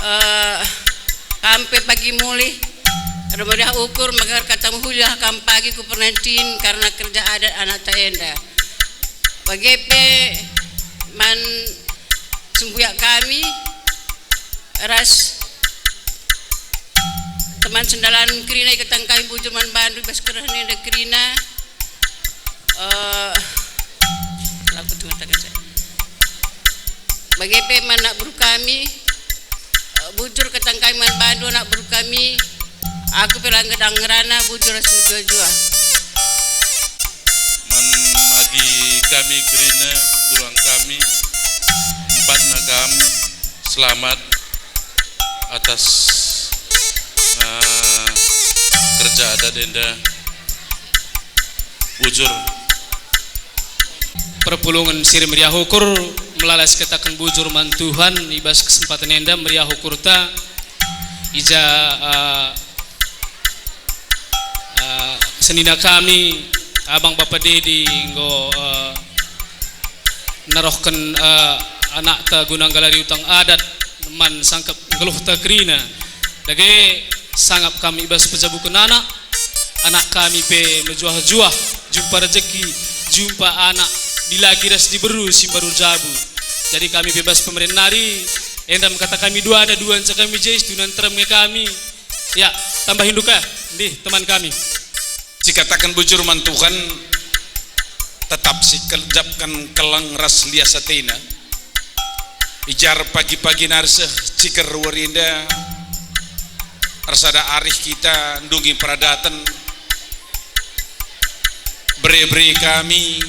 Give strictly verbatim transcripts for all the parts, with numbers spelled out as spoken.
Eh, kam pe pagi mulih, ermeriah ukur maka kata mehuli kam pagi ku pernatin karena kerja adat anak ta enda. Bage pe man sembuyak kami ras teman sendalan kerina iketang kami bujur man bandu bas kerna enda kerina. Eh, laku tengah-tengah saya. Bage pe man anak beru kami, eh, bujur ketang kami man bandu anak beru kami, aku pe la ngedang ngerana bujur ras mejuah-juah. Man bagi kami kerina, turang kami, empatna kam, selamat atas, eh, kerja adat enda. Bujur. Perpulungen si meriah ukur melala sikataken bujur man Tuhan i bas kesempatan enda meriah ukurta. I ja, eh, eh, senina kami, Abang Bapa Dedi enggo, eh, narohken, eh, anakta guna nggalari utang adat man sangkep nggeluhta kerina. Dage sangap kami i bas pejabuken anak, anak kami pe mejuah-juah, jumpa rejeki, jumpa anak dilaki ras diberu si mbaru jabu. Jadi kami pe bas pemeren nari, enda me kata kami duana, duanca kami je, situhuna nterem nge kami. Ya, tambahin duka, ndih, teman kami. Sikataken bujur man Tuhan, tetap sikejapken keleng ras lias atena. I jar pagi-pagi nari seh ciger wari enda, ersada arih kita ndungi peradaten, bere-bere kami,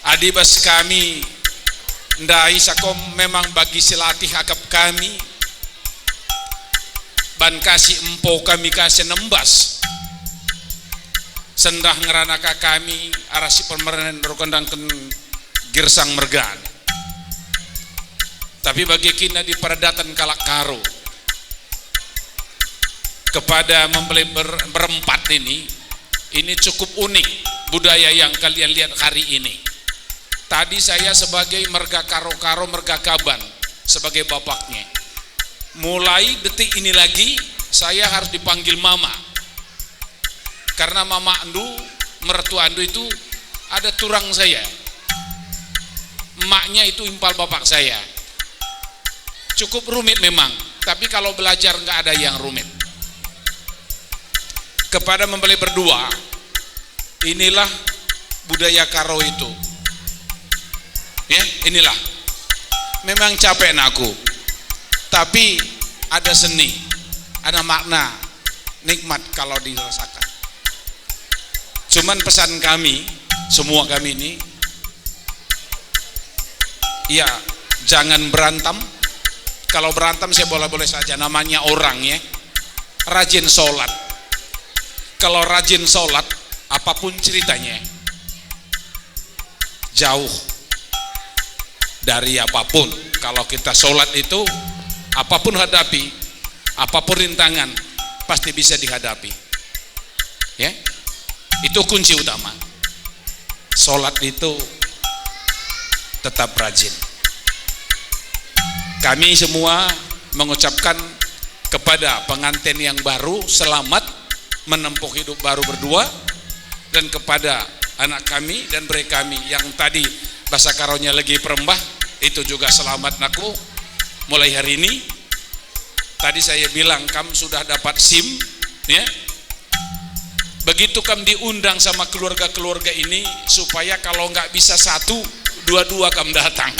adi bas kami ndai sakom memang bagi si latih akap kami, ban kasi empo kami kasi nembas, sendah ngerana ka kami arah si permeren rokendangken girsang mergan. Tapi bagi kina di peradaten kalak Karo, kepada mempelai ber-, berempat ini, ini cukup unik budaya yang kalian lihat hari ini. Tadi saya sebagai merga Karo-Karo, merga Kaban, sebagai bapaknya. Mulai detik ini lagi, saya harus dipanggil mama. Karena mamakndu, mertuandu itu ada turang saya. Emaknya itu impal bapak saya. Cukup rumit memang, tapi kalau belajar nggak ada yang rumit. Kepada mempelai berdua, inilah budaya Karo itu. Ya, inilah. Memang capek, nakku. Tapi ada seni, ada makna, nikmat kalau dirasakan. Cuman pesan kami, semua kami ini, ya, jangan berantem. Kalau berantem saya boleh-boleh saja, namanya orang, ya. Rajin sholat. Kalau rajin sholat, apapun ceritanya, jauh dari apapun. Kalau kita sholat itu, apapun hadapi, apapun rintangan, pasti bisa dihadapi. Ya, itu kunci utama. Sholat itu tetap rajin. Kami semua mengucapkan kepada pengantin yang baru selamat menempuh hidup baru berdua, dan kepada anak kami dan bere kami yang tadi bahasa Karonya legi perembah, itu juga selamat, nakku. Mulai hari ini, tadi saya bilang, kam sudah dapat SIM, ya. Begitu kam diundang sama keluarga-keluarga ini, supaya kalau nggak bisa satu, dua-dua kam datang.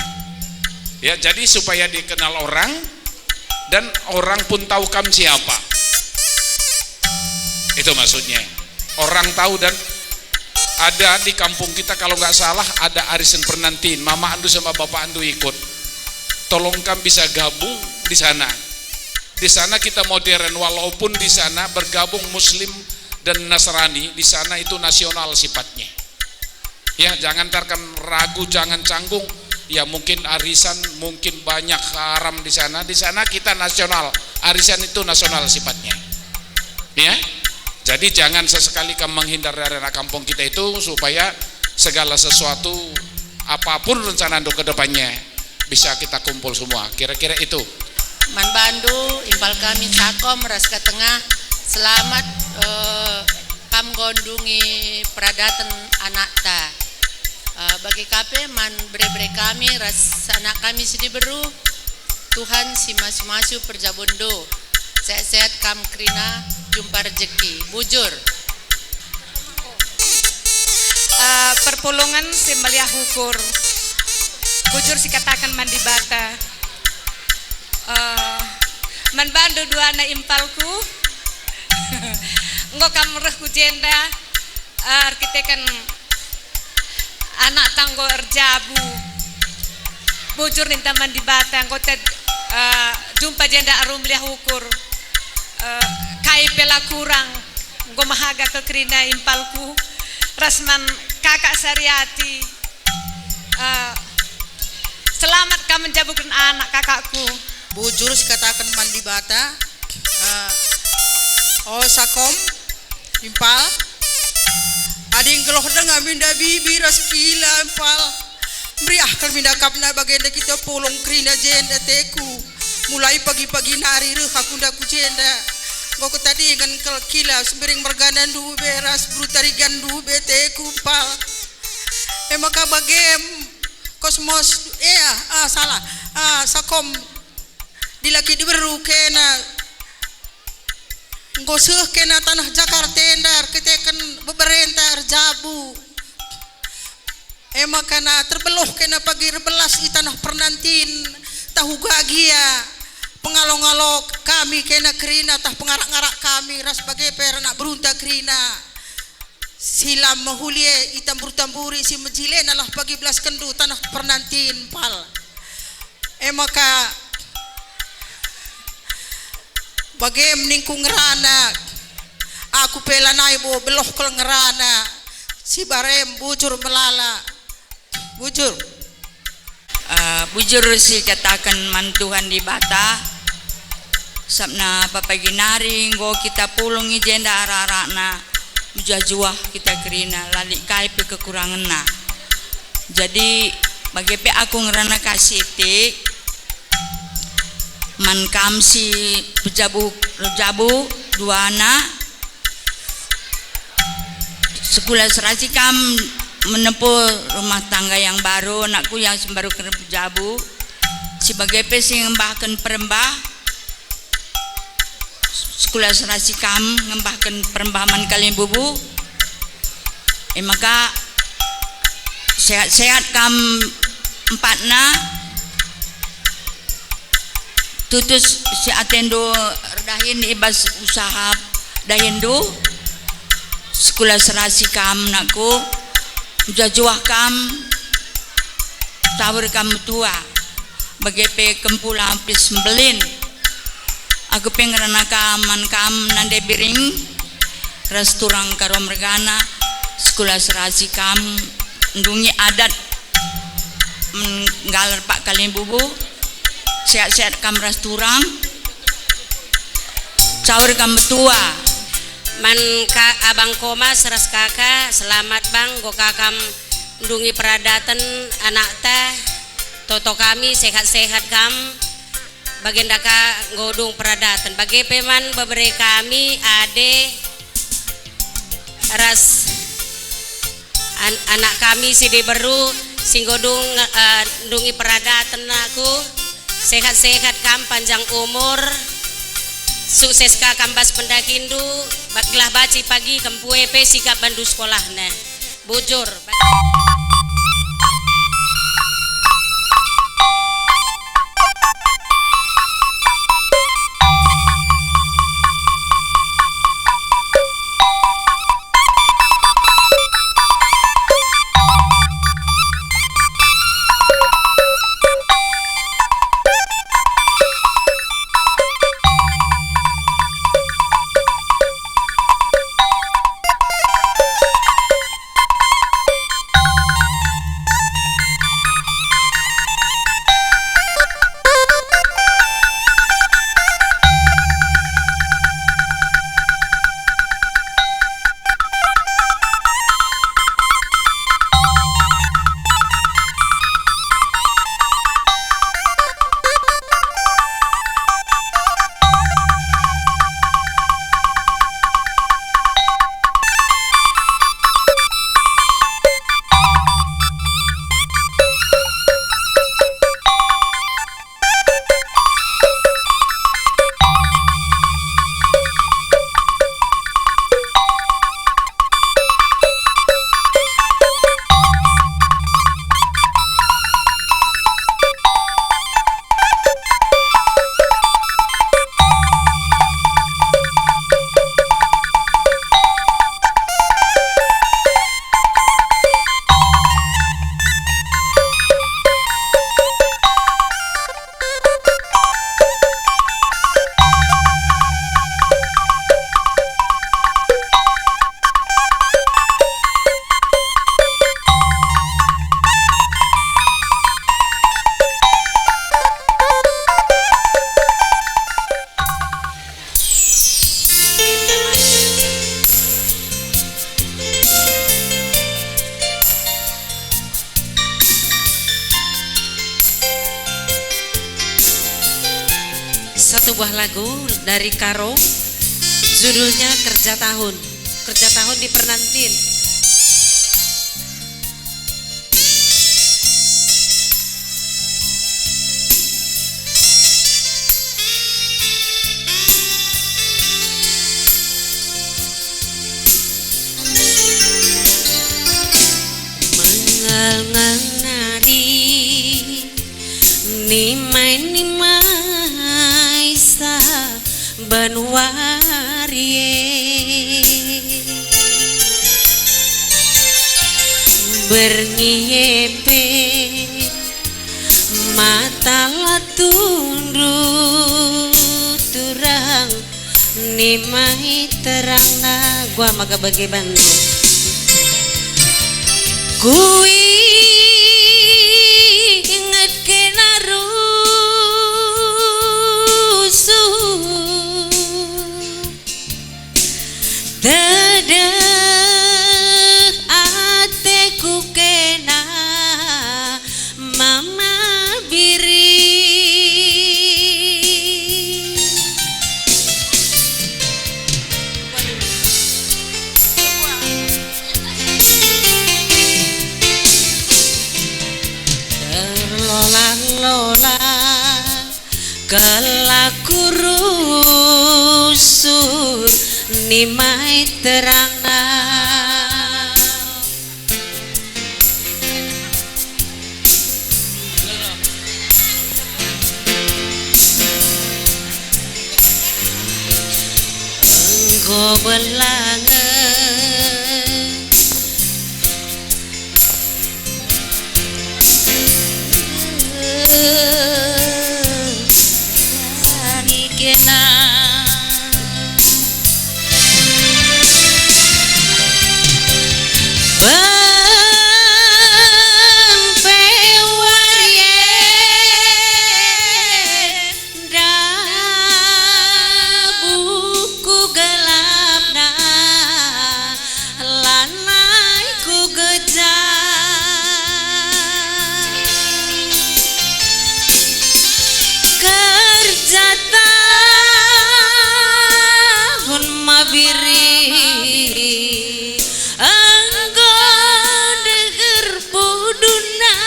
Ya, jadi supaya dikenal orang, dan orang pun tahu kam siapa. Itu maksudnya. Orang tahu, dan ada di kampung kita, kalau nggak salah, ada arisan pernantin, mamakndu sama bapakndu ikut. Tolong kam bisa gabung di sana. Di sana kita modern, walaupun di sana bergabung Muslim dan Nasrani, di sana itu nasional sifatnya. Ya, jangan ntar kam ragu, jangan canggung. Ya, mungkin arisan, mungkin banyak haram di sana. Di sana kita nasional, arisan itu nasional sifatnya. Ya, jadi jangan sesekali kam menghindar dari anak kampung kita itu, supaya segala sesuatu, apapun rencanandu ke depannya, Bisa kita kumpul semua, kira-kira itu. Man bandu, impal kami Sakom ras Gatengah, selamat, eh, kam nggo ndungi peradaten anakta. Eh, bage ka pe man bere-bere kami ras anak kami si diberu, Tuhan si masu-masu perjabundu. Sehat-sehat kam kerina, jumpa rejeki. Bujur. Eh, perpulungen si meliah ukur. Bujur sikataken man Dibata. Eh, man bandu duana impalku. Enggo kam reh ku jenda, eh, erkiteken anakta enggo erjabu. Bujur ninta man Dibata, enggo tet, eh, jumpa jenda arum meliah ukur. Eh, kai pe la kurang, enggo mehaga kal kerina impalku, ras man kakak Sariati. Eh, selamat kam menjabuken anak, kakakku. Bujur sikataken man Dibata, eh, o Sakom, impal. Adi nggeluh denga minda bibi ras kila, impal. Meriah kal minda akapna bagenda kita pulung kerina jenda teku. Mulai pagi-pagi nari reh aku nda ku jenda. Enggo kutadingen kal kila Sembiring mergana ndube ras beru Tarigan ndube teku, impal. E maka bagem Kosmos, eh, ah, salah. Ah, Sakom. Dilaki diberu kena, enggo seh kena taneh Jakarta enda erkiteken beberenta erjabu. E maka na terbeluh kena pagi erbelas i taneh pernantin, tahu gagia pengalo-ngalo kami kena kerina tah pengarak-ngarak kami ras bage pe anak berunta kerina. Si la mehuli e itambur-tamburi, si mejile nalah pagi belaskenndu taneh pernantin, impal. E maka, bage ningku ngerana, aku pe lanai bo beluh kal ngerana, si barem bujur melala. Bujur. Eh, bujur sikataken man Tuhan Dibata, sabna pagi nari enggo kita pulung i jenda arak-arakna, mejuah-juah kita kerina, la lit kai pe kekurangenna. Jadi, bage pe aku ngerana ka sitik, man kam si pejabu, pejabu duana, Sekula serasi kam menempuh rumah tangga yang baru, anakku yang si mbaru kena pejabu, si bage pe si ngembahken perembah. Sekula serasi kam ngembahken perembah man kalimbubu. E maka, sehat-sehat kam empatna. Tutus si atendu erdahin i bas usaha dahinndu, sekula serasi kam, nakku, mejuah-juah kam, sawer kam metua, bage pe kempula mpis mbelin. Aku pe ngerana kam man kam nande biring, ras turang Karo mergana, sekula serasi kam, ndungi adat, mm, nggalar pak kalimbubu, sehat-sehat kam ras turang, sawer kam metua. Man ka abang Komas ras kaka, selamat bang, enggo ka kam ndungi peradaten anakta, toto kami sehat-sehat kam, bagenda ka enggo dung peradaten, bage pe man bebere kami, ade, ras an-, anak kami si diberu, si enggo dung, eh, ndungi peradaten, nakku. Sehat-sehat kam, panjang umur, sukses ka kam bas pendakindu, ba-, gelah banci pagi kempue pe sikap bandu sekolahna. Bujur. Satu buah lagu dari Karo, judulnya Kerja Tahun. Kerja Tahun di Pernantin. Mengal ngenari, nimai-nimai sa banua rie. Berngi e pe mata la tunduk turang, nimai terangna. Gua maka bage bandu. Kuinget kena rusuh, tedeh ateku kena Mama Biri. Terlola-lola kelaku rusuh, nimai terangna. Enggo belangen. Kena. Pempe warien dabuhku gelapna, lanai kugeja. Kerja tahun Mabiri enggo deger puduna.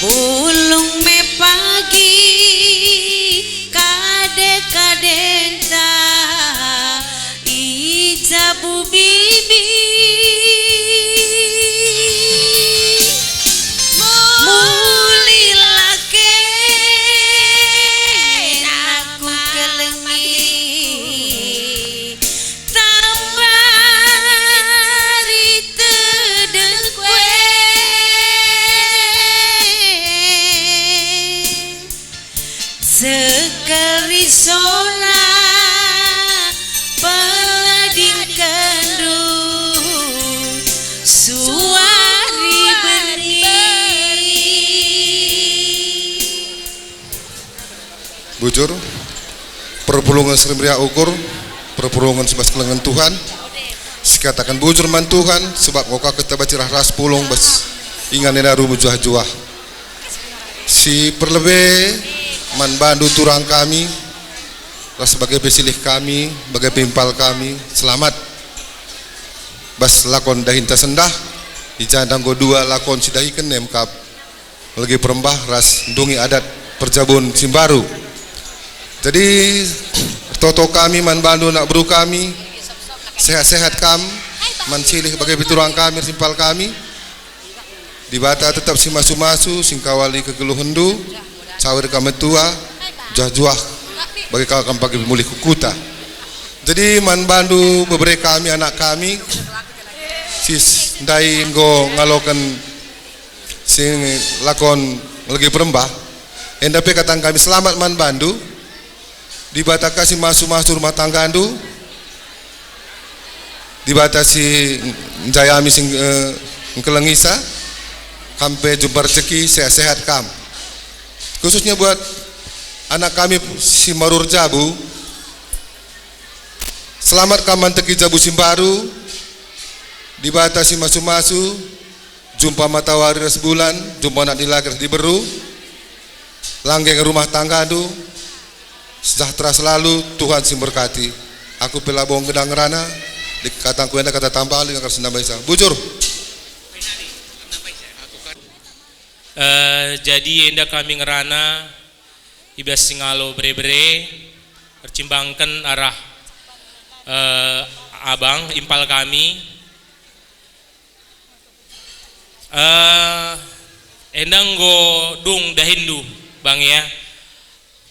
Pulung me pagi kade-kadenta i jabu bibi. Mulih lake aku kelengi. Tambari tedehku e. Sekeri sola peladingkenndu suari berngi. Bujur, perpulungen si meriah ukur, perpulungen si bas kelengen Tuhan, sikataken bujur man Tuhan, sebab enggo ka kita banci ras-ras pulung bas ingan enda ru mejuah-juah. Si perlebe man bandu turang kami, ras bage pe silih kami, bage pe impal kami, selamat bas lakon dahinta sendah, i jenda enggo dua lakon si dahiken nem kap. Legi perembah ras ndungi adat perjabun si mbaru. Jadi, ertoto kami man bandu anak beru kami, sehat-sehat kam, man silih bage pe turang kami, simpal kami. Dibata tetap si masu-masu, si ngkawali kegeluhenndu, cawir kam metua, juah-juah, bage kal kam pagi mulih ku kuta. Jadi, man bandu bebere kami, anak kami, si s-, ndai enggo ngaloken si lakon legi perembah, enda pe kataken kami selamat man bandu. Dibata ka si masu-masu rumah tanggandu, Dibata si njayami si, eh, ngkelengisa, kam pe jumpa rejeki, sehat-sehat kam. Khususnya buat anak kami si marur jabu, selamat kam manteki jabu si mbaru, Dibata si masu-masu, Jumpa matawari ras bulan, jumpa anak dilaki ras diberu, langgeng rumah tanggandu, sejahtera selalu, Tuhan si memberkati. Aku pe labo ngedang ngerana, di katangku enda kata tambah lagi ngakar senambaisa. Bujur. Eh, jadi enda kami ngerana i bas singalo bere-bere, ercimbangken arah, eh, abang impal kami. Eh, enda enggo dung dahinndu, Bang, ya.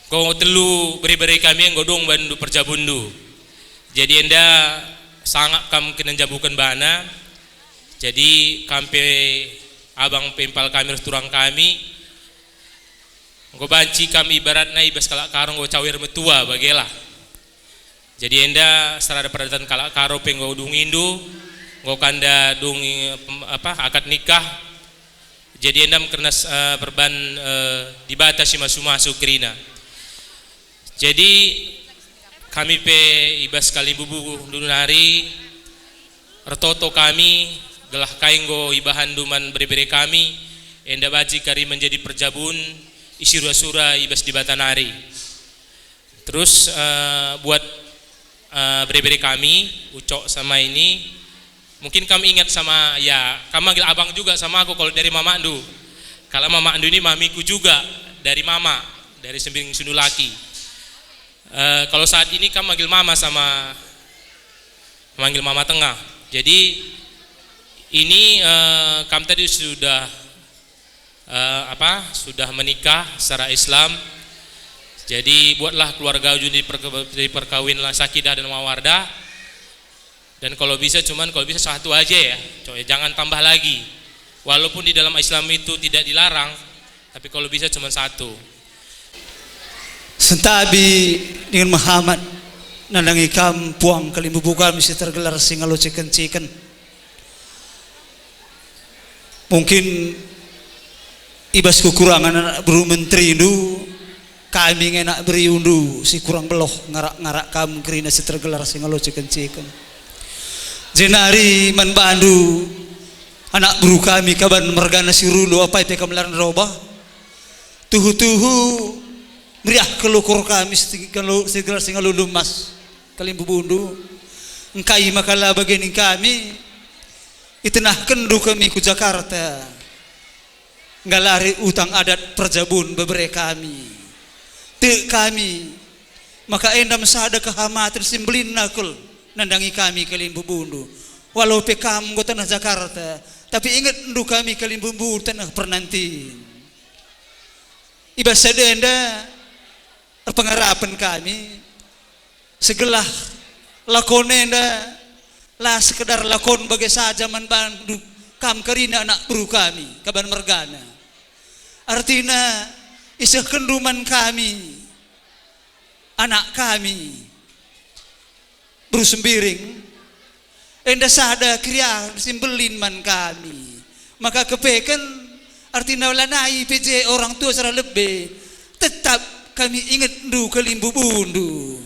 Enggo telu bere-bere kami enggo dung bandu perjabunndu. Jadi enda sangap kam kena njabuken bana. Jadi kam pe abang pe impal kami ras turang kami. Enggo banci kam ibaratna i bas kalak Karo enggo cawer metua bagelah. Jadi enda serada peradaten kalak Karo pe enggo dungindu, enggo kanda dungi, em, apa, akad nikah. Jadi enda kernas, eh, perban, eh, Dibata si masu-masu kerina. Jadi kami pe i bas kalimbubu ndu nari ertoto kami gelah kai enggo ibahanndu man bere-bere kami, enda banci kari menjadi perjabun i sura-sura i bas Dibata nari. Terus, eh, buat, eh, bere-bere kami, Ucok sama ini, mungkin kam ingat sama, ya, kam manggil abang juga sama aku kalau dari mamakndu. Kalau mamakndu ini mamiku juga dari mama, dari Sembiring Sundulaki. Eh, kalau saat ini kam manggil mama sama, manggil mama tengah. Jadi ini, eh, kam tadi sudah, eh, apa, sudah menikah secara Islam. Jadi buatlah keluarga jadi perke-, jadi perkawinlah sakinah dan mawaddah. Dan kalau bisa, cuman kalau bisa satu aja ya, co-, jangan tambah lagi. Walaupun di dalam Islam itu tidak dilarang, tapi kalau bisa cuman satu. Sentabi dingen mehamat nandangi kam puang kalimbubu kami si tergelar singalo ciken-ciken. Mungkin i bas kekurangan anak beru menterindu, kami nge anak beriundu si kurang beluh ngarak-ngarak kam kerina si tergelar singalo ciken-ciken. Jenari man bandu anak beru kami kaban mergana si Rulo, apai pe kam laran robah. Tuhu-tuhu meriah kal ukur kami si tergelar singalo lumas kalimbubundu. Engkai maka la bage ning kami? Itenahkenndu kami ku Jakarta, nggalari utang adat perjabun bebere kami. Tek kami, maka enda me sada kehamaten si mbelinna kal nandangi kami kalimbubundu. Walau pe kam enggo tenah Jakarta, tapi ingetndu kami kalimbubundu tenah pernantin. I bas sada enda erpengarapen kami, segelah lakon enda la sekedar lakon bage saja man bandu kam kerina anak beru kami, kaban mergana. Artina isehkenndu man kami, anak kami, beru Sembiring, enda sada keriahen si mbelin man kami. Maka kepeken, artina lanai pe je orang tua sera lebe, tetap kami ingetndu kalimbubundu.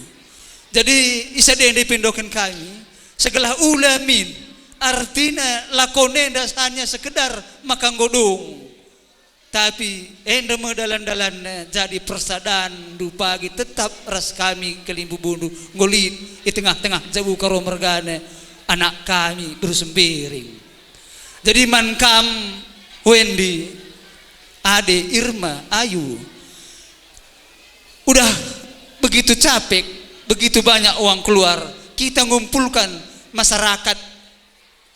Jadi i sada enda ipendoken kami, segelah ula min, artina lakon enda hanya sekedar maka nggo dung. Tapi enda me dalan-dalanna jadi persadanndu pagi tetap ras kami kalimbubundu enggo lit i tengah-tengah jabu Karo mergana, anak kami beru Sembiring. Jadi man kam, Wendi, Ade, Irma, Ayu, udah begitu capek, begitu banyak uang keluar, kita ngumpulkan masyarakat,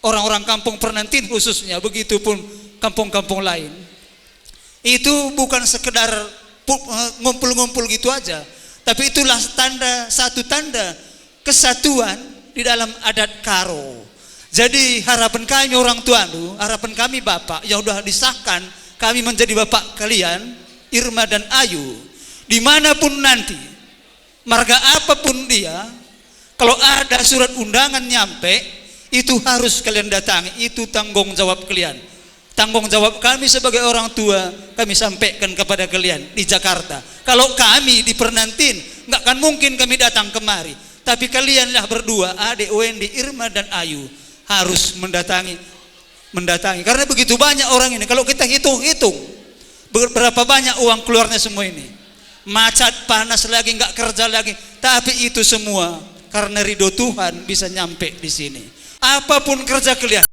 orang-orang kampung Pernantin khususnya, begitupun kampung-kampung lain. Itu bukan sekedar pu-, eh, ngumpul-ngumpul gitu aja, tapi itulah tanda, satu tanda kesatuan di dalam adat Karo. Jadi harapan kami orang tuandu, harapan kami bapak yang udah disahkan kami menjadi bapak kalian, Irma dan Ayu, dimanapun nanti, marga apapun dia, kalau ada surat undangan nyampe, itu harus kalian datangi, itu tanggung jawab kalian. Tanggung jawab kami sebagai orang tua, kami sampaikan kepada kalian di Jakarta. Kalau kami di Pernantin, nggak akan mungkin kami datang kemari. Tapi kalianlah berdua, Adik Wendi, Irma, dan Ayu, harus mendatangi Mendatangi. Karena begitu banyak orang ini, kalau kita hitung-hitung, ber-, berapa banyak uang keluarnya semua ini. Macet, panas lagi, nggak kerja lagi. Tapi itu semua karena ridho Tuhan bisa nyampe di sini. Apapun kerja kalian,